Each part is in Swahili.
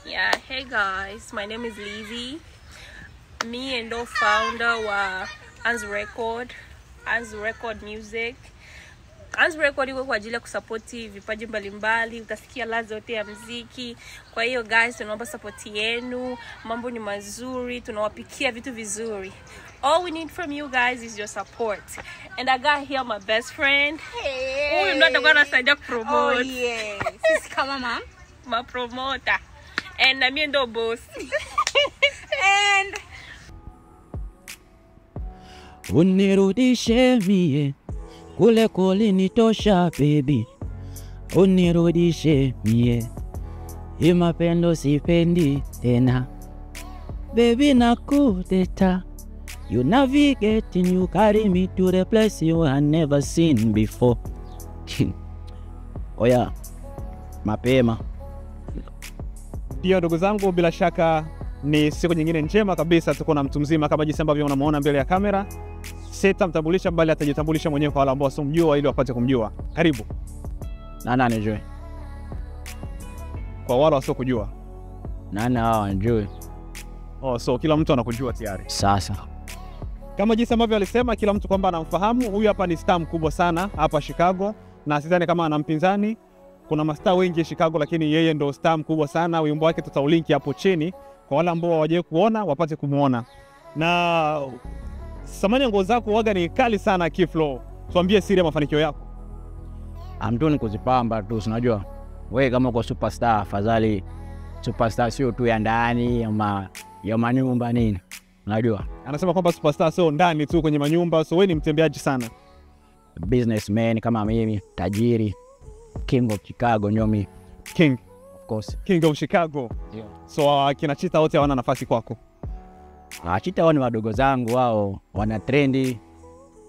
Yeah, hey guys, my name is Lizzy. Me ndo founder wa Anz Record, Anz Record Music. Anz Record iko kwa ajili ya kusapoti vipaji mbalimbali, utasikia ladha yote ya mziki. Kwa hiyo guys, tunaomba support yenu. Mambo ni mazuri, tunawapikia vitu vizuri. All we need from you guys is your support. And I got here my best friend. Hey. Huyu ndo atakuwa anasaidia kupromote. Oh yeah. Sisi kama mam, ma promoter. And na mimi ndo boss. And unirudishe mie kule kulinitosha baby, unirudishe mie, hii mapendo sipendi tena baby, nakuteta. You navigating, you carry me to the place you had never seen before. Oya, mapema. Ndio ndugu zangu, bila shaka ni siku nyingine njema kabisa, tuko na mtu mzima kama jinsi ambavyo unamuona mbele ya kamera. Sitamtambulisha bali atajitambulisha mwenyewe kwa wale ambao wasimjua ili wapate kumjua. Karibu. Nani anijue? Kwa wale wasiokujua. Nani hao anijue? Oh, so kila mtu anakujua tayari. Sasa. Kama jinsi ambavyo alisema kila mtu kwamba anamfahamu, huyu hapa ni star mkubwa sana hapa Chicago na sidhani kama ana mpinzani. Kuna mastaa wengi Chicago lakini yeye ndo star mkubwa sana. Wimbo wake tutaulinki hapo chini kwa wale ambao hawajawahi kuona wapate kumuona. Na samani nguo zako waga ni kali sana Kiflo. Tuambie siri ya mafanikio yako. Amtuni kuzipamba tu, unajua. Wewe kama uko superstar, afadhali superstar sio tu ya ndani ama ya manyumba nini. Unajua? Anasema kwamba superstar sio ndani tu kwenye manyumba, so wewe ni mtembeaji sana. Businessman kama mimi, tajiri, King of Chicago nyomi. King, of course. King of Chicago. Yeah. So kina Chita wote hawana nafasi kwako. Chita wao ni wadogo zangu, wao wana trendi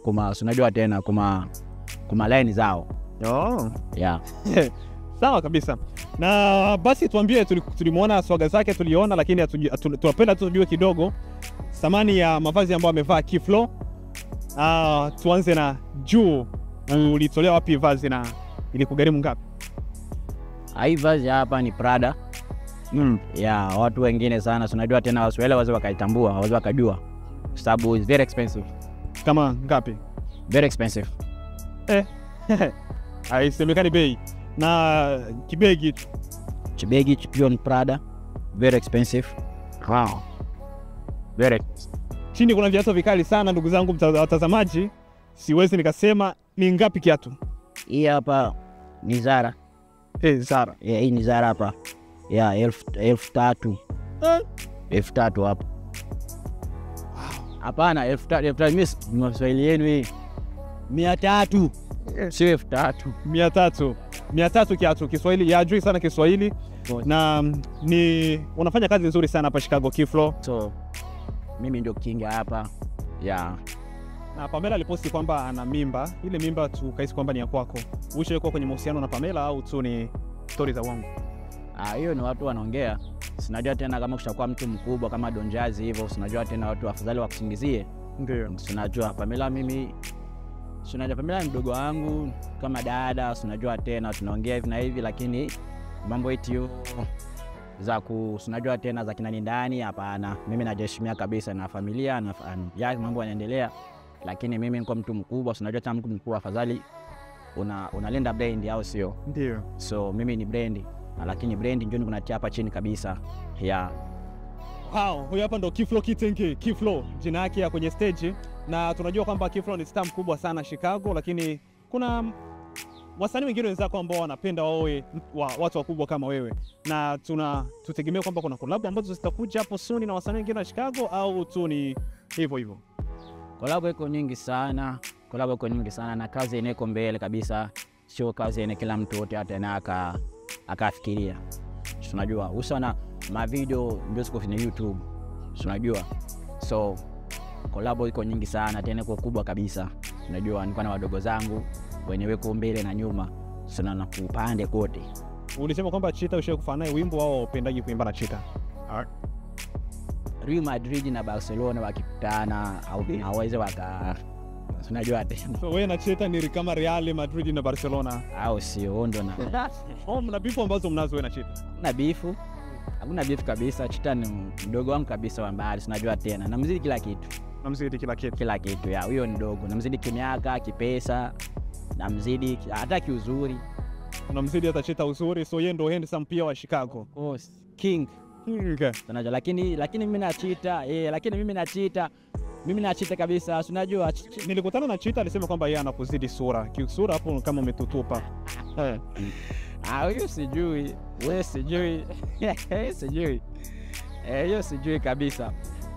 kuma, unajua tena kuma line zao. Oh. Yeah. Sawa kabisa. Na basi tuambie, tulimuona swaga zake tuliona, lakini tunapenda tu tujue kidogo thamani ya mavazi ambayo amevaa Kiflo. Tuanze na juu, ulitolea wapi vazi na ilikugharimu ngapi? Hii vazi hapa ni Prada. Yeah, watu wengine sana unajua tena Waswahili wazo wakaitambua, wazo wakajua. Sababu is very expensive. Kama ngapi? Very expensive. Haisemekani bei. Na kibegi Kibegi pure Prada, very expensive. Wow. Very expensive. Chini kuna viatu vikali sana ndugu zangu watazamaji. Siwezi nikasema ni ngapi kiatu. Hii hapa ni Zara. Zara. Yeah, hii ni Zara hapa. Yeah, 3,000. 3,000 hapa. Hapana, 3,000 mimi Mswahili yenu hii. 300. Sio 3,000. 300. 300 kiatu. Kiswahili yajui sana Kiswahili. Na ni unafanya kazi nzuri sana hapa Chicago Kiflo. So mimi ndio king hapa. Yeah. Na Pamela aliposti kwamba ana mimba. Ile mimba tukahisi kwamba ni ya kwako. Ushawahi kuwa kwenye mahusiano na Pamela au tu ni stories za uongo? Hiyo ni watu wanaongea. Sinajua tena kama kushakuwa mtu mkubwa kama Donjazi hivyo, sinajua tena watu afadhali wakusingizie. Ndio. Sinajua Pamela mimi, sinajua Pamela ni mdogo wangu kama dada, sinajua tena tunaongea hivi na hivi, lakini mambo eti za ku sinajua tena za kinani ndani hapana. Mimi najiheshimia kabisa na familia na ya mambo yanaendelea, lakini mimi niko mtu mkubwa, sinajua tena mtu mkubwa afadhali unalinda brand au sio? Ndio. So mimi ni brand, lakini brand ndio nikunatia hapa chini kabisa. Yeah. Wow, huyu hapa ndo Kiflo Kitenge, Kiflo jina yake ya kwenye stage, na tunajua kwamba Kiflo ni star mkubwa sana Chicago, lakini kuna wasanii wengine wenzako ambao wanapenda wawe watu wakubwa kama wewe, na tutegemea kwamba kuna collab ambazo zitakuja hapo soon na wasanii wengine wa Chicago au tu ni hivyo hivyo? Collab iko nyingi sana, collab iko nyingi sana na kazi ineko mbele kabisa, sio kazi ene kila mtu wote hata na akafikiria. Tunajua usana ma video ndio siko kwenye YouTube. Tunajua. So collab iko nyingi sana tena iko kubwa kabisa. Unajua niko na wadogo zangu wenye weko mbele na nyuma, sana na upande kote. Ulisema kwamba Chita ushawahi kufanya naye wimbo au upendaji kuimba na Chita? Real Madrid na Barcelona wakikutana au hawawezi waka Unajua tena. So wewe na Cheta ni kama Real Madrid na Barcelona. Au sio ndo na. Oh, mna bifu ambazo mnazo wewe na Cheta? Hakuna bifu. Hakuna bifu kabisa. Cheta ni mdogo wangu kabisa wa mbali, unajua tena. Namzidi kila kitu. Namzidi kila kitu. Kila kitu ya. Huyo ni mdogo. Namzidi kimiaka, kipesa, namzidi hata kiuzuri. Unamzidi hata Cheta uzuri, so yeye ndo handsome pia wa Chicago. Of course. King. Okay. Unajua lakini mimi na Cheta, lakini mimi na Cheta. Mimi na Cheta kabisa, unajua. Nilikutana na Cheta alisema kwamba yeye anakuzidi sura. Kiusura hapo kama umetutupa. Ah, huyo sijui. Wewe sijui. Sijui. Hiyo sijui kabisa.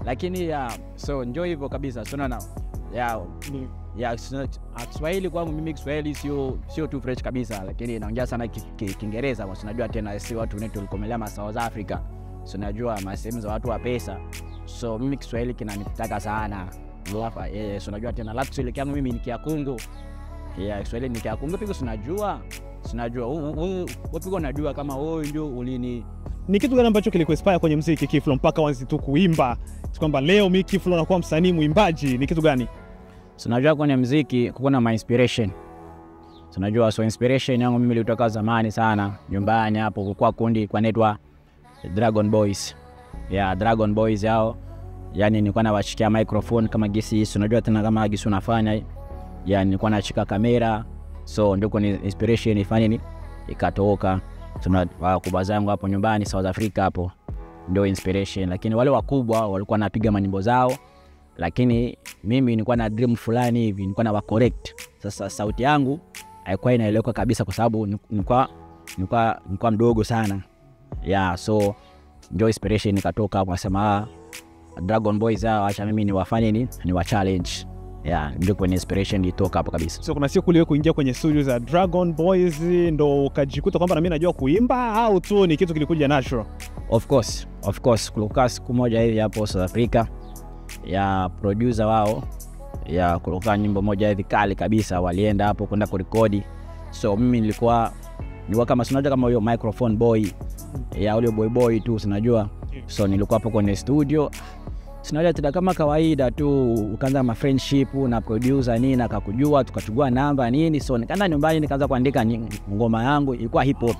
Lakini so njoo hivyo kabisa. So naona. Ya Kiswahili kwangu mimi Kiswahili sio tu fresh kabisa, lakini naongea sana Kiingereza kwa unajua tena si watu wetu tulikomelea ma South Africa. So unajua masehemu za watu wa pesa. So mimi Kiswahili kinanitaka sana. Alafu so unajua tena alafu Kiswahili kyangu mimi ni Kiakungu. Yeah, Kiswahili ni Kiakungu piko unajua. Unajua wewe piko unajua kama wewe ndio ulini. Ni kitu gani ambacho kilikuinspire kwenye muziki Kiflo mpaka uanze tu kuimba? Si kwamba leo mimi Kiflo nakuwa msanii mwimbaji, ni kitu gani? So unajua kwenye muziki kuna my inspiration. So unajua so inspiration yangu mimi ilitoka zamani sana nyumbani hapo kulikuwa kundi kwa netwa Dragon Boys. Yeah, Dragon Boys yao. Yani nilikuwa nawashikia microphone kama gisi hii, unajua tena kama gisi unafanya. Yani nilikuwa nashika kamera. So ndio kwenye inspiration ifanye ni ikatoka. Tuna wakubwa zangu hapo nyumbani South Africa hapo ndio inspiration, lakini wale wakubwa walikuwa wanapiga manyimbo zao, lakini mimi nilikuwa na dream fulani hivi, nilikuwa na wa correct. Sasa sauti yangu haikuwa inaeleweka kabisa kwa sababu nilikuwa mdogo sana. Yeah, so ndio inspiration ikatoka hapo, nasema Dragon Boys hao acha mimi niwafanye ni wa challenge. Yeah, ndio kwenye inspiration ilitoka hapo kabisa. So kuna siku uliwe kuingia kwenye studio za Dragon Boys ndo ukajikuta kwamba na mimi najua kuimba au tu ni kitu kilikuja natural? Of course, kulikuwa siku moja hivi hapo South Africa ya producer wao ya kulikuwa nyimbo moja hivi kali kabisa, walienda hapo kwenda kurekodi. So mimi nilikuwa kama sinajua kama huyo microphone boy ya ule boy tu sinajua. So nilikuwa hapo kwenye studio sinajua tena kama kawaida tu, ukaanza ma friendship na producer nini akakujua, tukachukua namba nini. So nikaenda nyumbani nikaanza kuandika ngoma yangu, ilikuwa hip hop.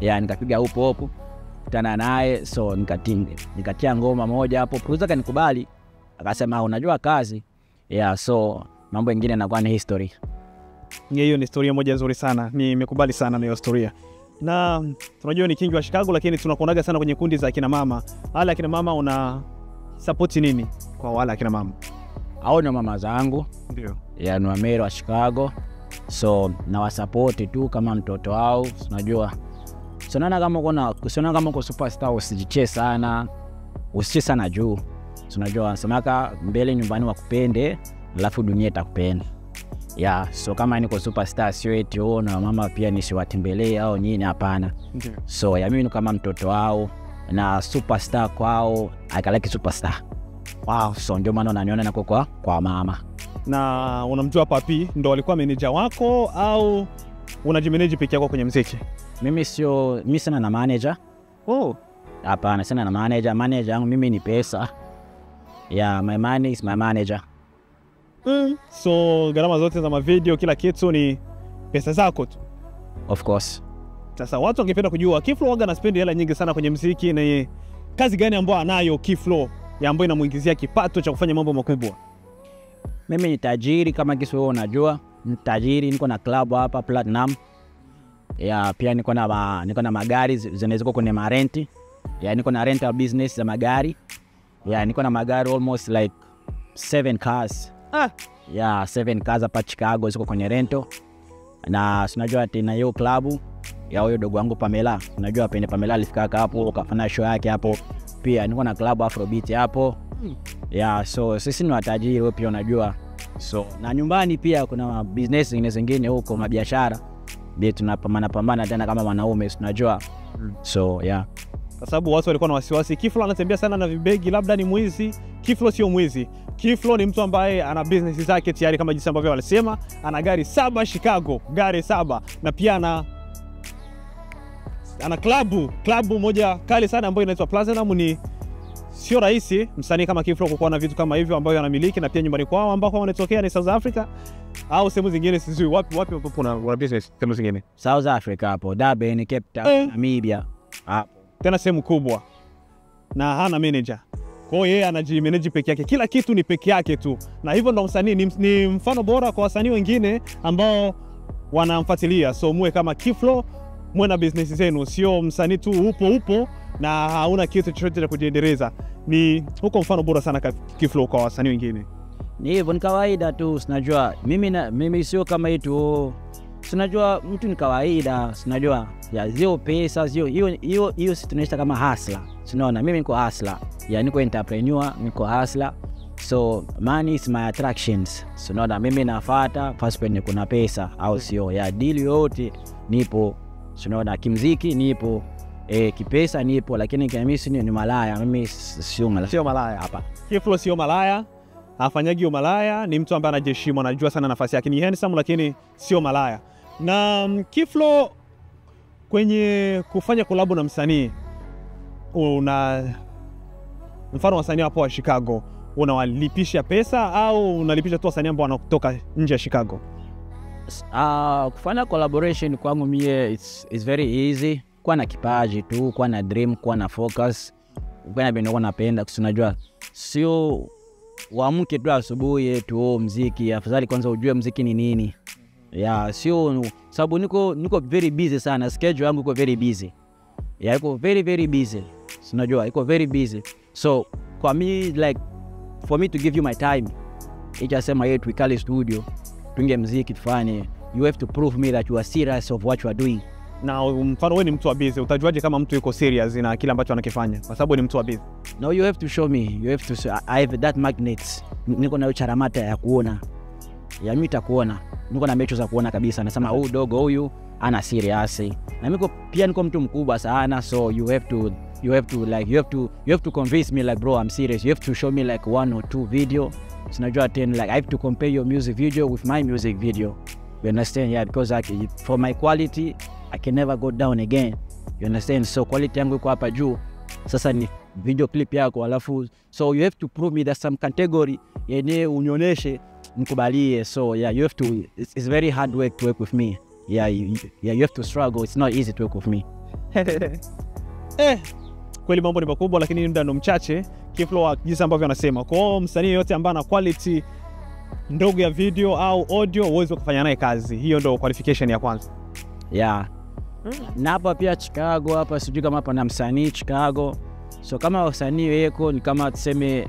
Yeah, nikapiga hip hop kutana naye, so nikatia ngoma moja hapo, producer akanikubali akasema unajua kazi. Yeah, so mambo mengine yanakuwa ni history. Hiyo ni historia moja nzuri sana. Nimekubali sana na hiyo historia. Na tunajua ni king wa Chicago, lakini tunakuonaga sana kwenye kundi za akina mama. Wale akina mama una support nini kwa wale akina mama? Hao ni mama zangu. Ndio. Yeah, ni Wamero wa Chicago. So na wasupport tu kama mtoto wao, unajua. So naona kama uko superstar usijiche sana. Usiche sana juu. So unajua semaka mbele nyumbani wakupende, alafu dunia itakupenda. Yeah, so kama niko superstar sio eti na mama pia nisiwatembelee au nini, hapana. Ndio. So ya mimi ni kama mtoto wao na superstar kwao, akalaki superstar. Wow, so ndio maana unaniona nako kwa mama. Na unamjua Papi ndo alikuwa manager wako au unajimanage peke yako kwenye muziki? Mimi sina na manager. Oh, hapana, sina na manager. Manager yangu mimi ni pesa. Yeah, my money is my manager. So gharama zote za mavideo kila kitu ni pesa zako tu? Of course. Sasa watu wangependa kujua Kiflo waga anaspend hela nyingi sana kwenye muziki, na kazi gani ambayo anayo Kiflo ya ambayo inamuingizia kipato cha kufanya mambo makubwa? Mimi ni tajiri kama kisi wewe unajua, ni tajiri, niko na club hapa Platinum. Yeah, pia niko na magari zinaweza kwenye marenti. Yeah, niko na rental business za magari. Yeah, niko na magari almost like 7 cars. Yeah, 7 cars hapa Chicago ziko kwenye rental. Na unajua tena hiyo club ya huyo dogo wangu Pamela. Unajua pende Pamela alifika hapo akafanya show yake hapo. Pia niko na club Afrobeat hapo. Yeah, so sisi ni watajiri wewe pia unajua. So na nyumbani pia kuna business zingine huko, mabiashara. Ndio tunapambana pambana tena kama wanaume unajua. So yeah. Kwa sababu watu walikuwa na wasiwasi Kiflo anatembea sana na vibegi labda ni mwizi. Kiflo sio mwizi. Kiflo ni mtu ambaye ana business zake tayari kama jinsi ambavyo walisema, ana gari 7 Chicago, gari 7, na pia ana klabu moja kali sana ambayo inaitwa Platinum. Ni Sio rahisi msanii kama Kiflo kukuwa na vitu kama hivyo ambavyo anamiliki, na pia nyumbani kwao ambako wanatokea ni South Africa au sehemu zingine, sijui wapi wapi kuna business sehemu zingine. South Africa hapo, Durban, Cape Town, Namibia hapo. Tena sehemu kubwa, na hana manager. Kwa hiyo yeye anajimanage peke yake, kila kitu ni peke yake tu, na hivyo ndo msanii ni mfano bora kwa wasanii wengine ambao wanamfuatilia. So muwe kama Kiflo, muwe na business zenu, sio msanii tu upo na hauna kitu chochote cha kujiendeleza. Ni huko mfano bora sana Kiflo kwa wasanii wengine. Ni hivyo, ni kawaida tu, sinajua mimi sio kama itu, sinajua mtu ni kawaida, sinajua ya zio pesa zio hiyo hiyo, si tunaita kama hustler. Sinaona mimi niko hustler, ya niko entrepreneur, niko hustler. So money is my attractions. Sinaona mimi nafuata first penye kuna pesa au sio, ya deal yote nipo. Sinaona kimziki nipo, kipesa nipo, lakini mimi si ni malaya, mimi sio malaya. Sio malaya hapa. Kiflo sio malaya, hafanyagi umalaya, ni mtu ambaye anajiheshimu, anajua sana nafasi yake, ni handsome lakini sio malaya. Na Kiflo kwenye kufanya collab na msanii, una mfano wasanii hapo wa Chicago, unawalipisha pesa au unalipisha tu wasanii ambao wanatoka nje ya Chicago? Kufanya collaboration kwangu mie it's very easy. Kuwa na kipaji tu, kuwa na dream, kuwa na focus, kuwa na bendo napenda, unajua sio uamke tu asubuhi tu muziki, afadhali kwanza ujue muziki ni nini. Yeah, sio sababu niko very busy sana, schedule yangu iko very busy. Yeah, iko very very busy. Unajua iko very busy. So kwa me, like for me to give you my time, ichasema yetu tuikale studio, tuinge muziki tufanye, you have to prove me that you are serious of what you are doing. Na mfano wewe ni mtu wa busy, utajuaje kama mtu yuko serious na kile ambacho anakifanya? Kwa sababu ni mtu wa busy. No, you have to show me. You have to, I have that magnet. Niko na charamata ya kuona. Ya mimi nitakuona. Niko na macho za kuona kabisa. Nasema huyu dogo huyu ana serious. Na mimi pia niko mtu mkubwa sana, so you have to convince me like bro, I'm serious. You have to show me like 1 or 2 video. Sinajua 10, like I have to compare your music video with my music video. You understand? Yeah, because for my quality I can never go down again. You understand? So quality yangu iko hapa juu. Sasa ni video clip yako alafu, so you have to prove me that some category yenye unioneshe nikubalie. So yeah, you have to, it's very hard work to work with me. Yeah, you have to struggle. It's not easy to work with me. Kweli mambo ni makubwa lakini muda ndo mchache. Kiflo jinsi ambavyo anasema, kwa msanii yote ambaye ana quality ndogo ya video au audio uwezo kufanya naye kazi. Hiyo ndo qualification ya kwanza. Yeah. Na hapa pia Chicago hapa sijui kama hapa na msanii Chicago. So kama wasanii weko ni kama tuseme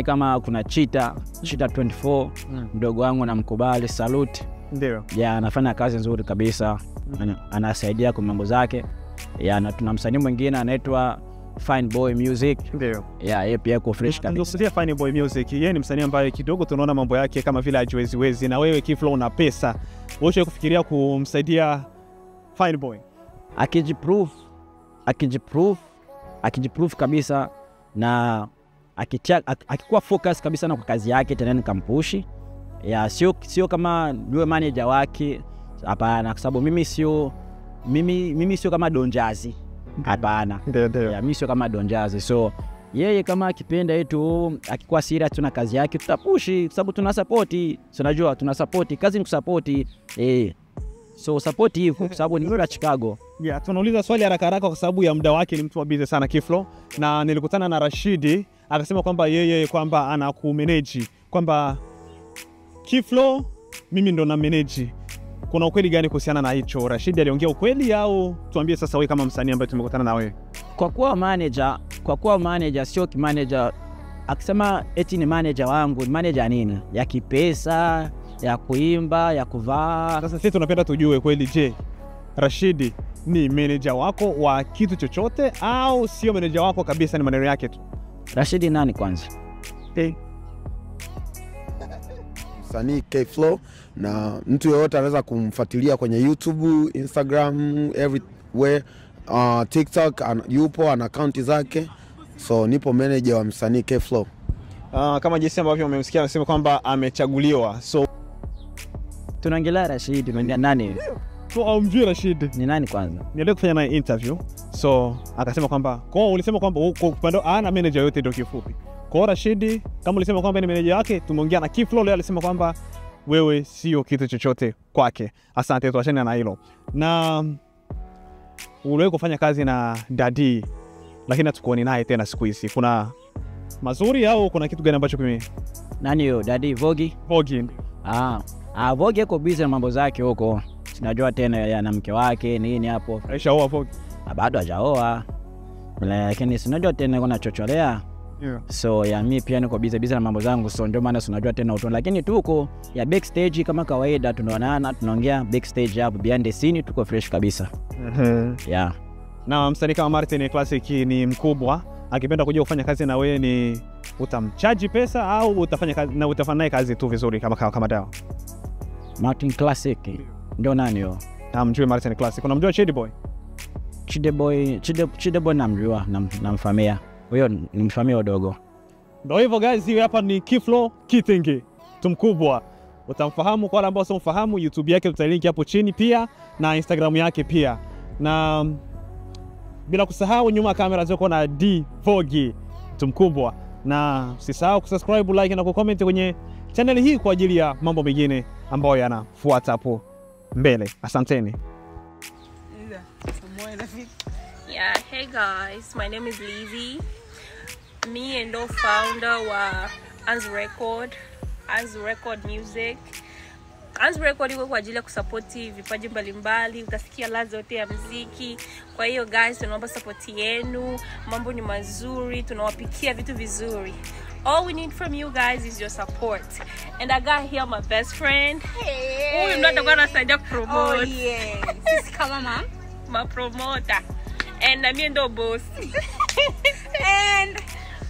kama kuna Cheetah 24, mdogo wangu namkubali, salute. Ndio. Yeah, anafanya kazi nzuri kabisa. Anasaidia kwa mambo zake. Yeah, na tuna msanii mwingine anaitwa Fine Boy Music. Ndio. Yeah, yeye pia yuko fresh kabisa. Ndio, Fine Boy Music. Yeye ni msanii ambaye kidogo tunaona mambo yake kama vile hajiweziwezi, na wewe Kiflo una pesa. Wewe kufikiria kumsaidia Fine Boy? Akijiprove kabisa na akikuwa focus kabisa na kwa kazi yake, tena nikampushi. Yeah, sio kama niwe manager wake, hapana, kwa sababu mimi sio kama Donjazi. Hapana. Ndio. Yeah, mimi sio kama Donjazi. So yeye kama akipenda yetu, akikuwa serious tuna kazi yake, tutapushi kwa sababu tuna support. So unajua tuna support, kazi ni kusupport. So support hivyo kwa sababu ni wa Chicago. Yeah, tunauliza swali haraka haraka kwa sababu ya muda wake, ni mtu wa busy sana Kiflo. Na nilikutana na Rashidi akasema kwamba yeye kwamba anakumanage, kwamba Kiflo mimi ndo na manage. Kuna ukweli gani kuhusiana na hicho? Rashidi aliongea ukweli au tuambie sasa wewe kama msanii ambaye tumekutana na wewe? Kwa kuwa manager sio kimanager. Akisema eti ni manager wangu, ni manager nini? Ya kipesa, ya kuimba, ya kuvaa. Sasa sisi tunapenda tujue kweli, je, Rashidi ni manager wako wa kitu chochote au sio manager wako kabisa, ni maneno yake tu? Rashidi nani kwanza? Msanii Kflow, na mtu yeyote anaweza kumfuatilia kwenye YouTube, Instagram, everywhere, TikTok, yupo ana account zake. So nipo manager wa msanii Kflow. Kama jinsi ambavyo umemsikia anasema kwamba amechaguliwa. So tunaongelea Rashid ni nani? So amjui Rashid ni nani kwanza? Niliwahi kufanya naye interview. So akasema kwamba kwa ulisema kwamba kwa upande ana manager yote ndio kifupi. Kwa Rashidi kama ulisema kwamba ni manager wake, tumeongea na Keyflow leo, alisema kwamba wewe sio kitu chochote kwake. Asante, tuachane na hilo. Na uliwahi kufanya kazi na Daddy, lakini hatukuoni naye tena siku hizi. Kuna mazuri au kuna kitu gani ambacho kimi Nani huyo Daddy Vogi? Vogi. Vogi yuko busy na mambo zake huko. Sinajua tena ya na mke wake nini hapo. Aishaoa Vogi? Bado hajaoa. Lakini sinajua tena kuna chocholea. Yeah. So ya mi pia niko busy na mambo zangu, so ndio maana sinajua tena utoni. Lakini tuko ya backstage kama kawaida, tunaonana, tunaongea backstage hapo behind the scene, tuko fresh kabisa. Yeah. Na msanii kama Martin Classic ni mkubwa, akipenda kuja kufanya kazi na wewe, ni utamchaji pesa au utafanya kazi na utafanya naye kazi tu vizuri kama dawa? Martin Classic ndio nani huyo? Namjui Martin Classic. Unamjua Chidi Boy? Chidi Boy, Chidi Boy namjua, namfamia. Huyo ni mfamia dogo. Ndio hivyo guys, huyu hapa ni Keyflow Kitenge, mtu mkubwa. Utamfahamu kwa wale ambao usimfahamu, YouTube yake tutalink hapo chini pia na Instagram yake pia. Na bila kusahau nyuma ya kamera ziko na D Vogi, mtu mkubwa. Na usisahau kusubscribe, like na kucomment kwenye channel hii kwa ajili ya mambo mengine ambayo yanafuata hapo mbele. Asanteni. Yeah, hey guys, my name is Lizzie. Me and the founder wa Anz Record, Anz Record Music. Anz Record iko kwa ajili ya kusapoti vipaji mbalimbali, utasikia ladha yote ya muziki. Kwa hiyo guys, tunaomba support yenu. Mambo ni mazuri, tunawapikia vitu vizuri. All we need from you guys is your support. And I got here my best friend. Hey. Huyu ndo atakuwa anasaidia kupromote. Oh yes. Sisi kama mom, my promoter. And na mimi ndo boss. And